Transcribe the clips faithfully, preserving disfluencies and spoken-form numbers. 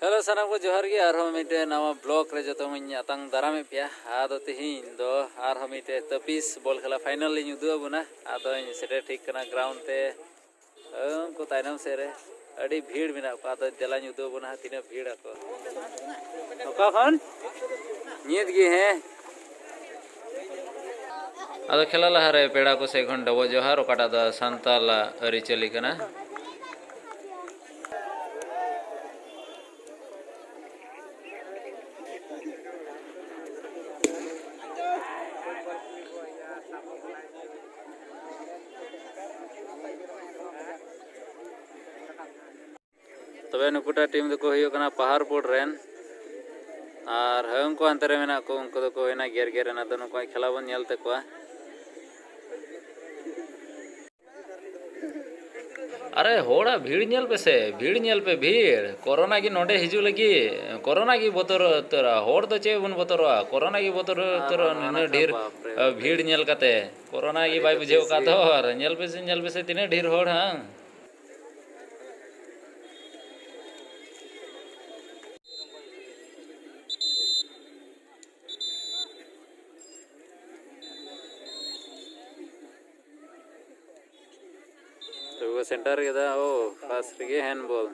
Hello, ᱥᱟᱱᱟᱢ ᱠᱚ ᱡᱚᱦᱟᱨ ᱜᱮ᱾ ᱟᱨᱦᱚᱸ ᱢᱤᱫᱴᱮᱱ ᱱᱟᱣᱟ ᱵᱞᱚᱜ ᱨᱮ ᱡᱚᱛᱚ ᱤᱧ ᱟᱛᱟᱝ ᱫᱟᱨᱟᱢᱮᱫ ᱯᱮᱭᱟ᱾ ᱟᱫᱚ ᱛᱮᱦᱮᱧ ᱫᱚ ᱟᱨᱦᱚᱸ ᱢᱤᱫᱴᱮᱱ ᱛᱟᱹᱯᱤᱥ ᱵᱚᱞ ᱠᱷᱮᱞᱟ ᱯᱷᱟᱭᱱᱟᱞ ᱞᱤᱧ ᱩᱫᱩᱜ ᱟᱵᱚᱱᱟ᱾ ᱟᱫᱚᱧ ᱥᱮᱴᱮᱨ ᱴᱷᱤᱠ ᱠᱟᱱᱟ ᱜᱨᱟᱣᱩᱱᱰ ᱛᱮ᱾ ᱩᱱᱠᱩ ᱛᱟᱭᱱᱚᱢ ᱥᱮᱫ ᱨᱮ ᱟᱹᱰᱤ ᱵᱷᱤᱲ ᱢᱮᱱᱟᱜ ᱠᱚᱣᱟ᱾ ᱟᱫᱚ ᱫᱮᱞᱟᱧ ᱩᱫᱩᱜ ᱟᱵᱚᱱᱟ ᱦᱟᱸᱜ ᱛᱤᱱᱟᱹᱜ ᱵᱷᱤᱲ ᱟᱠᱚ᱾ ᱚᱠᱟ ᱠᱷᱚᱱ? ᱧᱤᱛ ᱜᱮ, ᱦᱮᱸ᱾ ᱟᱫᱚ ᱠᱷᱮᱞᱟ ᱞᱟᱦᱟᱨᱮ ᱯᱮᱲᱟ ᱠᱚ ᱥᱮᱫ ᱠᱷᱚᱱ ᱰᱚᱵᱚᱜ ᱡᱚᱦᱟᱨ, ᱚᱠᱟᱴᱟᱜ ᱫᱚ ᱥᱟᱱᱛᱟᱞ ᱟᱹᱨᱤᱪᱟᱹᱞᱤ ᱠᱟᱱᱟ᱾ ᱛᱚᱵᱮ ᱱᱩᱠᱩᱴᱟᱜ ᱴᱤᱢ ᱫᱚᱠᱚ ᱦᱩᱭᱩᱜ ᱠᱟᱱᱟ ᱯᱟᱦᱟᱲᱯᱩᱨ ᱨᱮᱱ᱾ ᱟᱨ ᱦᱳᱭ, ᱩᱱᱠᱩ ᱦᱟᱱᱛᱮ ᱨᱮ ᱢᱮᱱᱟᱜ ᱠᱚ, ᱩᱱᱠᱩ ᱫᱚᱠᱚ ᱦᱩᱭᱱᱟ ᱜᱮᱨ ᱜᱮᱨ ᱨᱮᱱ᱾ ᱟᱫᱚ ᱱᱩᱠᱩᱣᱟᱜ ᱠᱷᱮᱞᱟ ᱵᱚᱱ ᱧᱮᱞ ᱛᱟᱠᱚᱣᱟ᱾ ᱟᱨᱮ ᱦᱚᱲᱟᱜ ᱵᱷᱤᱲ ᱧᱮᱞ ᱯᱮᱥᱮ, ᱵᱷᱤᱲ ᱧᱮᱞ ᱯᱮ, ᱵᱷᱤᱲ᱾ ᱠᱳᱨᱳᱱᱟ ᱜᱮ ᱱᱚᱸᱰᱮ ᱦᱤᱡᱩᱜ ᱞᱟᱹᱜᱤᱫ, ᱠᱳᱨᱳᱱᱟ ᱜᱮ ᱵᱚᱛᱚᱨ ᱩᱛᱟᱹᱨᱟ᱾ ᱦᱚᱲ ᱫᱚ ᱪᱮᱫ ᱵᱚᱱ ᱵᱚᱛᱚᱨᱚᱜᱼᱟ, ᱠᱳᱨᱳᱱᱟ ᱜᱮ ᱵᱚᱛᱚᱨ ᱩᱛᱟᱹᱨᱟ᱾ ᱱᱩᱱᱟᱹᱜ ᱰᱷᱮᱨ ᱵᱟᱯᱨᱮ᱾ ᱵᱷᱤᱲ ᱧᱮᱞ ᱠᱟᱛᱮ ᱠᱳᱨᱳᱱᱟ ᱜᱮ ᱵᱟᱭ ᱵᱩᱡᱷᱟᱹᱣ ᱟᱠᱟᱫ ᱫᱚ᱾ ᱟᱨ ᱧᱮᱞ ᱯᱮᱥᱮ, ᱧᱮᱞ ᱯᱮᱥᱮ, ᱛᱤᱱᱟᱹᱜ ᱰᱷᱮᱨ ᱦᱚᱲ ᱦᱟᱝ᱾ ᱛᱚᱵᱮ ᱠᱚ ᱥᱮᱱᱴᱟᱨ ᱠᱮᱫᱟ᱾ ᱳ, ᱯᱟᱥ ᱨᱮᱜᱮ ᱦᱮᱱᱰᱵᱚᱞ᱾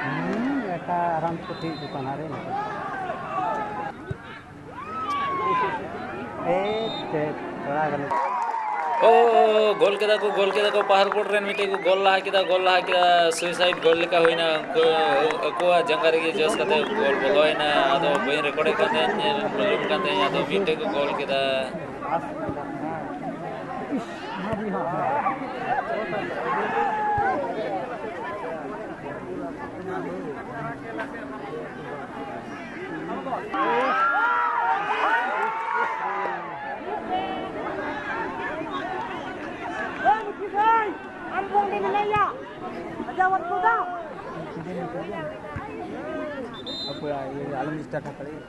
ᱦᱩᱸ, ᱮᱴᱟᱜ ᱟᱨᱟᱢ ᱠᱚ ᱴᱷᱤᱠ ᱫᱚᱠᱟᱱ ᱨᱮ᱾ ᱛᱷᱚᱲᱟ ᱜᱟᱱ᱾ ᱳ, ᱜᱳᱞ ᱠᱮᱫᱟ ᱠᱚ, ᱜᱳᱞ ᱠᱮᱫᱟ ᱠᱚ, ᱯᱟᱦᱟᱲᱯᱩᱨ ᱨᱮᱱ ᱢᱤᱫᱴᱮᱡ ᱠᱚ ᱜᱳᱞ ᱞᱟᱦᱟ ᱠᱮᱫᱟ, ᱜᱳᱞ ᱞᱟᱦᱟ ᱠᱮᱫᱟ, ᱥᱩᱭᱥᱟᱭᱤᱰ ᱜᱳᱞ ᱞᱮᱠᱟ ᱦᱩᱭᱱᱟ᱾ ᱩᱱᱠᱩ ᱟᱠᱚᱣᱟᱜ ᱡᱟᱸᱜᱟ ᱨᱮᱜᱮ ᱡᱚᱥ ᱠᱟᱛᱮ ᱜᱳᱞ ᱵᱚᱞᱚᱭᱮᱱᱟ᱾ ᱟᱫᱚ ᱵᱟᱹᱧ ᱨᱮᱠᱚᱨᱰᱮᱫ ᱠᱟᱱ ᱛᱟᱦᱮᱸᱫ, ᱧᱮᱞ ᱢᱟᱞᱩᱢ ᱠᱟᱱ ᱛᱟᱦᱮᱸᱫ, ᱟᱫᱚ ᱢᱤᱫᱴᱮᱡ ᱠᱚ ᱜᱳᱞ ᱠᱮᱫᱟ᱾ ᱦᱟᱯᱳᱭ, ᱤᱭᱟᱹ, ᱟᱞᱚᱢ ᱰᱤᱥᱴᱟᱨᱵ ᱦᱟᱛᱟᱲᱮᱭᱟ᱾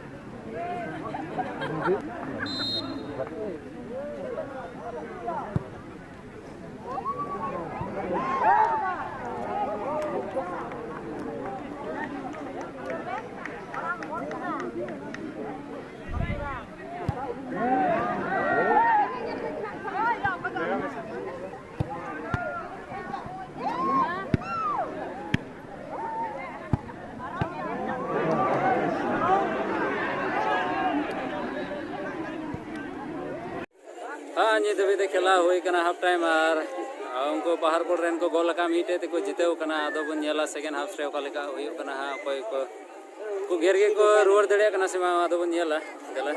ᱦᱮᱸ, ᱱᱤᱛ ᱫᱷᱟᱹᱵᱤᱡ ᱛᱮ ᱠᱷᱮᱞᱟ ᱦᱩᱭ ᱠᱟᱱᱟ ᱦᱟᱯ ᱴᱟᱭᱤᱢ, ᱟᱨ ᱩᱱᱠᱩ ᱯᱟᱦᱟᱲᱯᱩᱨ ᱨᱮᱱ ᱠᱚ ᱜᱳᱞ ᱟᱠᱟᱫ, ᱢᱤᱫᱴᱮᱡ ᱛᱮᱠᱚ ᱡᱤᱛᱟᱹᱣ ᱠᱟᱱᱟ᱾ ᱟᱫᱚ ᱵᱚᱱ ᱧᱮᱞᱟ ᱥᱮᱠᱮᱱᱰ ᱦᱟᱯ ᱨᱮ ᱚᱠᱟ ᱞᱮᱠᱟ ᱦᱩᱭᱩᱜ ᱠᱟᱱᱟ ᱦᱟᱸᱜ, ᱚᱠᱚᱭ ᱠᱚ ᱠᱚ ᱜᱮᱨ ᱜᱮᱠᱚ ᱨᱩᱣᱟᱹᱲ ᱫᱟᱲᱮᱭᱟᱜ ᱠᱟᱱᱟ ᱥᱮ ᱵᱟᱝ, ᱟᱫᱚ ᱵᱚᱱ ᱧᱮᱞᱟ᱾ ᱫᱮᱞᱟ᱾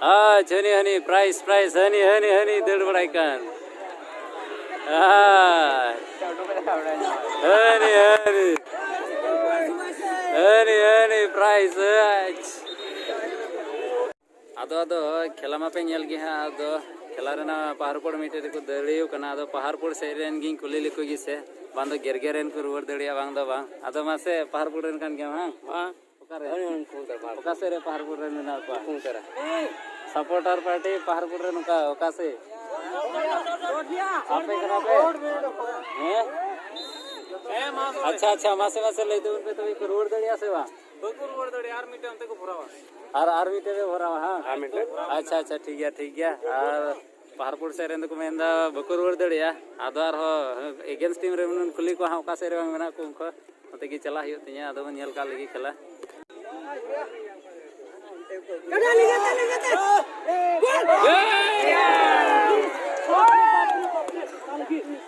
ᱟᱪᱪᱷᱟ, ᱦᱟᱹᱱᱤ, ᱦᱟᱹᱱᱤ, prize, prize, ᱦᱟᱹᱱᱤ, ᱦᱟᱹᱱᱤ, ᱦᱟᱹᱱᱤ ᱫᱟᱹᱲ ᱵᱟᱲᱟᱭ ᱠᱟᱱ᱾ ᱟᱪᱪᱷᱟ᱾ ᱦᱟᱹᱱᱤ, ᱦᱟᱹᱱᱤ᱾ ᱦᱟᱹᱱᱤ, ᱦᱟᱹᱱᱤ, prize, ᱟᱪᱪᱷᱟ᱾ ᱟᱫᱚ, ᱟᱫᱚ ᱠᱷᱮᱞᱟ ᱢᱟᱯᱮ ᱧᱮᱞ ᱜᱮ ᱦᱟᱸᱜ, ᱟᱫᱚ ᱠᱷᱮᱞᱟ ᱨᱮᱱᱟᱜ ᱯᱟᱦᱟᱲᱯᱩᱨ ᱢᱤᱫᱴᱮᱡ ᱨᱮᱠᱚ ᱫᱟᱹᱲᱤᱭᱟᱹᱣ ᱠᱟᱱᱟ᱾ ᱟᱫᱚ ᱯᱟᱦᱟᱲᱯᱩᱨ ᱥᱮᱫ ᱨᱮᱱ ᱜᱤᱧ ᱠᱩᱞᱤ ᱞᱮᱠᱚ ᱜᱮ ᱥᱮ, ᱵᱟᱝ ᱫᱚ ᱜᱮᱨᱜᱮᱨ ᱨᱮᱱ ᱠᱚ ᱨᱩᱣᱟᱹᱲ ᱫᱟᱲᱮᱭᱟᱜᱼᱟ, ᱵᱟᱝ ᱫᱚ ᱵᱟᱝ᱾ ᱟᱫᱚ ᱢᱟᱥᱮ, ᱯᱟᱦᱟᱲᱯᱩᱨ ᱨᱮᱱ ᱠᱟᱱ ᱜᱮᱭᱟᱢ, ᱦᱟᱝ? ᱵᱟᱝ᱾ ᱚᱠᱟᱨᱮ? ᱚᱠᱟ ᱥᱮᱫ ᱨᱮ ᱯᱟᱦᱟᱲᱯᱩᱨ ᱨᱮ ᱢᱮᱱᱟᱜ ᱠᱚᱣᱟ? ᱠᱩᱝᱠᱟᱹᱨᱟ᱾ Supporter party ᱯᱟᱦᱟᱲᱯᱩᱨ ᱨᱮ ᱱᱚᱝᱠᱟ ᱚᱠᱟ ᱥᱮᱫ? ᱟᱯᱮ ᱠᱟᱱᱟ ᱯᱮ? ᱦᱮᱸ? ᱟᱪᱪᱷᱟ, ᱟᱪᱪᱷᱟ, ᱢᱟᱥᱮ, ᱢᱟᱥᱮ ᱞᱟᱹᱭ ᱛᱟᱵᱚᱱ ᱯᱮ, ᱛᱚᱵᱮ ᱠᱚ ᱨᱩᱣᱟᱹᱲ ᱫᱟᱲᱮᱭᱟᱜᱼᱟ ᱥᱮ ᱵᱟᱝ? ᱵᱟᱠᱚ ᱨᱩᱣᱟᱹᱲ ᱫᱟᱲᱮᱭᱟᱜᱼᱟ, ᱟᱨ ᱢᱤᱫᱴᱮᱱ ᱚᱱᱛᱮ ᱠᱚ ᱵᱷᱚᱨᱟᱣᱟ᱾ ᱟᱨ ᱟᱨ ᱢᱤᱫᱴᱮᱱ ᱯᱮ ᱵᱷᱚᱨᱟᱣᱟ, ᱦᱮᱸ? ᱟᱨ ᱢᱤᱫᱴᱮᱱ᱾ ᱟᱪᱪᱷᱟ, ᱟᱪᱪᱷᱟ, ᱴᱷᱤᱠ ᱜᱮᱭᱟ, ᱴᱷᱤᱠ ᱜᱮᱭᱟ᱾ ᱟᱨ ᱯᱟᱦᱟᱲᱯᱩᱨ ᱥᱮᱫ ᱨᱮᱱ ᱫᱚᱠᱚ ᱢᱮᱱᱫᱟ ᱵᱟᱠᱚ ᱨᱩᱣᱟᱹᱲ ᱫᱟᱲᱮᱭᱟᱜᱼᱟ᱾ ᱟᱫᱚ ᱟᱨᱦᱚᱸ against team ᱨᱮ ᱠᱩᱞᱤ ᱠᱚᱣᱟ ᱦᱟᱸᱜ, ᱚᱠᱟ ᱥᱮᱫ ᱨᱮ ᱵᱟᱝ ᱢᱮᱱᱟᱜ ᱠᱚ ᱩᱱᱠᱩ᱾ ᱚᱱᱛᱮ ᱜᱮ ᱪᱟᱞᱟᱜ ᱦᱩᱭᱩᱜ ᱛᱤᱧᱟᱹ, ᱟᱫᱚ ᱵᱚᱱ ᱧᱮᱞ ᱠᱟᱜ ᱞᱮᱜᱮ ᱠᱷᱮᱞᱟ᱾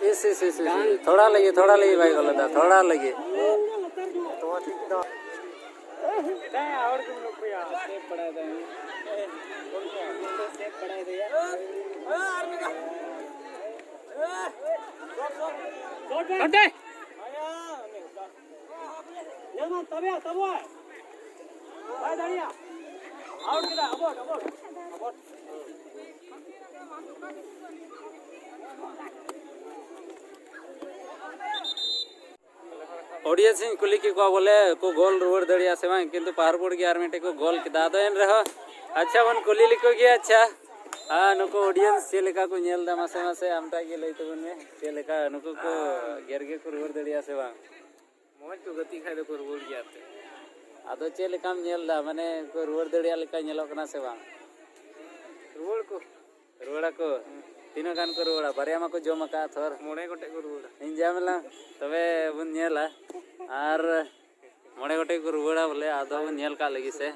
ᱤᱥ, ᱤᱥ, ᱤᱥ, ᱤᱥ, ᱤᱥ᱾ ᱛᱷᱚᱲᱟ ᱞᱟᱹᱜᱤᱫ, ᱛᱷᱚᱲᱟ ᱞᱟᱹᱜᱤᱫ ᱵᱟᱭ ᱜᱚᱞ ᱞᱮᱫᱟ, ᱛᱷᱚᱲᱟ ᱞᱟᱹᱜᱤᱫ᱾ ᱧᱮᱞ ᱢᱟ ᱛᱟᱵᱮᱭᱟ, ᱛᱟᱵᱚᱭ᱾ ᱵᱟᱭ ᱫᱟᱲᱮᱭᱟᱜᱼᱟ᱾ ᱟᱣᱩᱴ ᱠᱮᱫᱟ, ᱟᱵᱚᱴ, ᱟᱵᱚᱴ, ᱟᱵᱚᱴ᱾ Audience ᱤᱧ ᱠᱩᱞᱤ ᱠᱮᱫ ᱠᱚᱣᱟ ᱵᱚᱞᱮ ᱠᱚ ᱜᱳᱞ ᱨᱩᱣᱟᱹᱲ ᱫᱟᱲᱮᱭᱟᱜᱼᱟ ᱥᱮ ᱵᱟᱝ, ᱠᱤᱱᱛᱩ ᱯᱟᱦᱟᱲᱯᱩᱨ ᱜᱮ ᱟᱨ ᱢᱤᱫᱴᱮᱡ ᱠᱚ ᱜᱳᱞ ᱠᱮᱫᱟ᱾ ᱟᱫᱚ ᱮᱱ ᱨᱮᱦᱚᱸ, ᱟᱪᱪᱷᱟ, ᱵᱚᱱ ᱠᱩᱞᱤ ᱞᱮᱠᱚ ᱜᱮ᱾ ᱟᱪᱪᱷᱟ, ᱟᱨ ᱱᱩᱠᱩ audience ᱪᱮᱫ ᱞᱮᱠᱟ ᱠᱚ ᱧᱮᱞ ᱮᱫᱟ, ᱢᱟᱥᱮ ᱢᱟᱥᱮ ᱟᱢᱴᱟᱜ ᱜᱮ ᱞᱟᱹᱭ ᱛᱟᱵᱚᱱ ᱢᱮ, ᱪᱮᱫ ᱞᱮᱠᱟ ᱱᱩᱠᱩ ᱠᱚ ᱜᱮᱨ ᱜᱮᱠᱚ ᱨᱩᱣᱟᱹᱲ ᱫᱟᱲᱮᱭᱟᱜᱼᱟ ᱥᱮ ᱵᱟᱝ? ᱢᱚᱡᱽ ᱠᱚ ᱜᱟᱛᱮᱜ ᱠᱷᱟᱡ ᱫᱚᱠᱚ ᱨᱩᱣᱟᱹᱲ ᱜᱮᱭᱟ ᱮᱱᱛᱮ᱾ ᱟᱫᱚ ᱪᱮᱫ ᱞᱮᱠᱟᱢ ᱧᱮᱞ ᱮᱫᱟ, ᱢᱟᱱᱮ ᱠᱚ ᱨᱩᱣᱟᱹᱲ ᱫᱟᱲᱮᱭᱟᱜ ᱞᱮᱠᱟ ᱧᱮᱞᱚᱜ ᱠᱟᱱᱟ ᱥᱮ ᱵᱟᱝ? ᱨᱩᱣᱟᱹᱲ ᱠᱚ᱾ ᱨᱩᱣᱟᱹᱲᱟᱠᱚ? ᱛᱤᱱᱟᱹᱜ ᱜᱟᱱ ᱠᱚ ᱨᱩᱣᱟᱹᱲᱟ? ᱵᱟᱨᱭᱟ ᱢᱟᱠᱚ ᱡᱚᱢ ᱟᱠᱟᱫ ᱛᱷᱚᱨ᱾ ᱢᱚᱬᱮ ᱜᱚᱴᱮᱡ ᱠᱚ ᱨᱩᱣᱟᱹᱲᱟ᱾ ᱤᱧ ᱡᱟ ᱢᱮᱞᱟ, ᱛᱚᱵᱮ ᱵᱚᱱ ᱧᱮᱞᱟ᱾ ᱟᱨ ᱢᱚᱬᱮ ᱜᱚᱴᱮᱡ ᱠᱚ ᱨᱩᱣᱟᱹᱲᱟ ᱵᱚᱞᱮ, ᱟᱫᱚ ᱵᱚᱱ ᱧᱮᱞ ᱠᱟᱜ ᱞᱟᱹᱜᱤᱫ ᱥᱮ᱾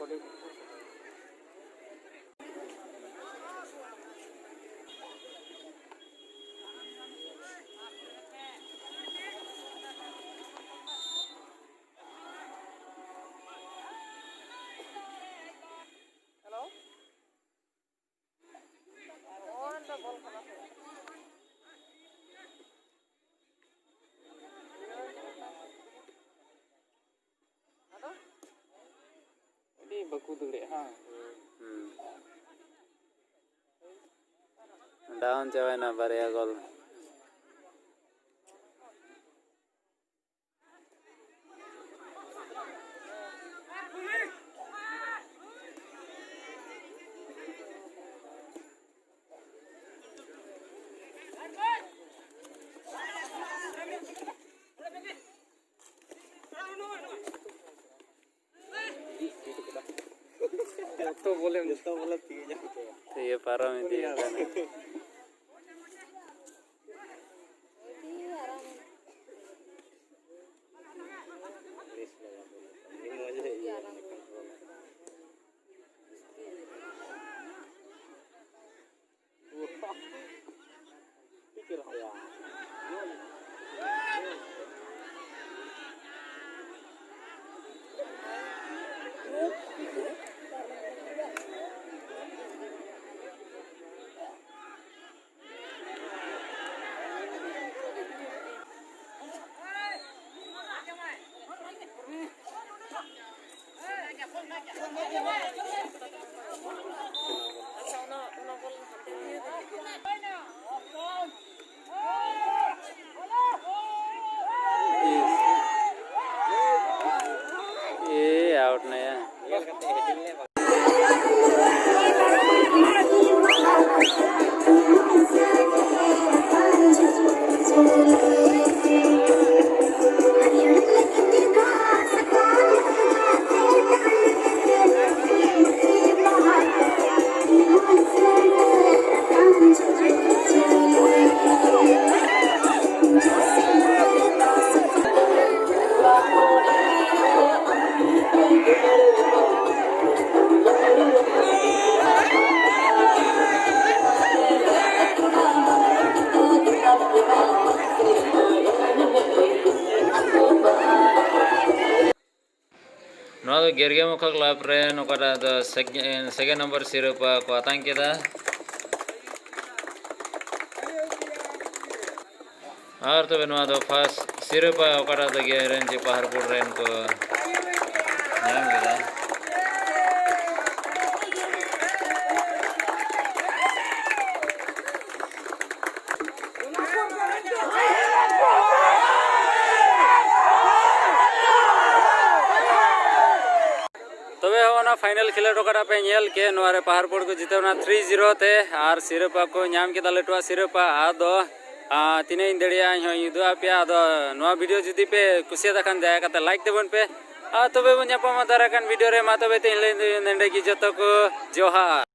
ᱰᱟᱣᱩᱱ ᱪᱟᱵᱟᱭᱮᱱᱟ ᱵᱟᱨᱭᱟ ᱜᱳᱞ᱾ ᱡᱚᱛᱚ ᱵᱚᱞᱮ, ᱡᱚᱛᱚ ᱵᱚᱞᱮ ᱛᱤᱭᱳ ᱧᱟᱢ ᱠᱮᱫᱟ᱾ ᱛᱤᱭᱳ ᱯᱟᱨᱚᱢ ᱤᱫᱤ ᱠᱟᱱᱟ᱾ ᱵᱮᱥ ᱞᱟᱜᱟ ᱵᱚᱞᱮ᱾ ᱟᱹᱰᱤ ᱢᱚᱡᱽ ᱦᱮᱡ ᱮᱱᱟ᱾ ᱮ, ᱟᱣᱩᱴ ᱱᱟᱭᱟ᱾ ᱱᱚᱣᱟ ᱫᱚ ᱜᱮᱨᱜᱮ ᱢᱩᱠᱷᱟ ᱠᱞᱟᱵᱽ ᱨᱮᱱ ᱚᱠᱟᱴᱟᱜ ᱫᱚ ᱥᱮᱠ-, ᱥᱮᱠᱮᱱᱰ ᱱᱚᱢᱵᱚᱨ ᱥᱤᱨᱳᱯᱟ ᱠᱚ ᱟᱛᱟᱝ ᱠᱮᱫᱟ᱾ ᱟᱨ ᱛᱚᱵᱮ ᱱᱚᱣᱟ ᱫᱚ ᱯᱷᱟᱥᱴ ᱥᱤᱨᱳᱯᱟ ᱚᱠᱟᱴᱟᱜ ᱫᱚ ᱜᱮᱨᱮᱱ ᱪᱮ ᱯᱟᱦᱟᱲᱯᱩᱨ ᱨᱮᱱ ᱠᱚ ᱧᱟᱢ ᱠᱮᱫᱟ᱾ ᱯᱷᱟᱭᱱᱟᱞ ᱠᱷᱮᱞᱳᱰ ᱚᱠᱟᱴᱟᱜ ᱯᱮ ᱧᱮᱞ ᱠᱮᱫ, ᱱᱚᱣᱟ ᱨᱮ ᱯᱟᱦᱟᱲᱯᱩᱨ ᱠᱚ ᱡᱤᱛᱟᱹᱣ ᱮᱱᱟ ᱛᱷᱨᱤ ᱡᱤᱨᱳ ᱛᱮ, ᱟᱨ ᱥᱤᱨᱯᱟᱹ ᱠᱚ ᱧᱟᱢ ᱠᱮᱫᱟ ᱞᱟᱹᱴᱩᱣᱟᱜ ᱥᱤᱨᱯᱟᱹ᱾ ᱟᱫᱚ ᱟᱨ ᱛᱤᱱᱟᱹᱜ ᱤᱧ ᱫᱟᱲᱮᱭᱟᱜᱼᱟ ᱤᱧ ᱦᱚᱸᱧ ᱩᱫᱩᱜ ᱟᱯᱮᱭᱟ᱾ ᱟᱫᱚ ᱱᱚᱣᱟ ᱵᱷᱤᱰᱤᱭᱳ ᱡᱩᱫᱤ ᱯᱮ ᱠᱩᱥᱤᱭᱟᱫᱟ ᱠᱷᱟᱱ ᱫᱟᱭᱟ ᱠᱟᱛᱮ ᱞᱟᱭᱤᱠ ᱛᱟᱵᱚᱱ ᱯᱮ, ᱟᱨ ᱛᱚᱵᱮ ᱵᱚᱱ ᱧᱟᱯᱟᱢᱟ ᱫᱟᱨᱟᱭ ᱠᱟᱱ ᱵᱷᱤᱰᱤᱭᱳ ᱨᱮ᱾ ᱢᱟ ᱛᱚᱵᱮ ᱛᱮᱦᱮᱧ ᱞᱟᱹᱜᱤᱫ ᱫᱚ ᱱᱚᱸᱰᱮ ᱜᱮ, ᱡᱚᱛᱚ ᱠᱚ ᱡᱚᱦᱟᱨ᱾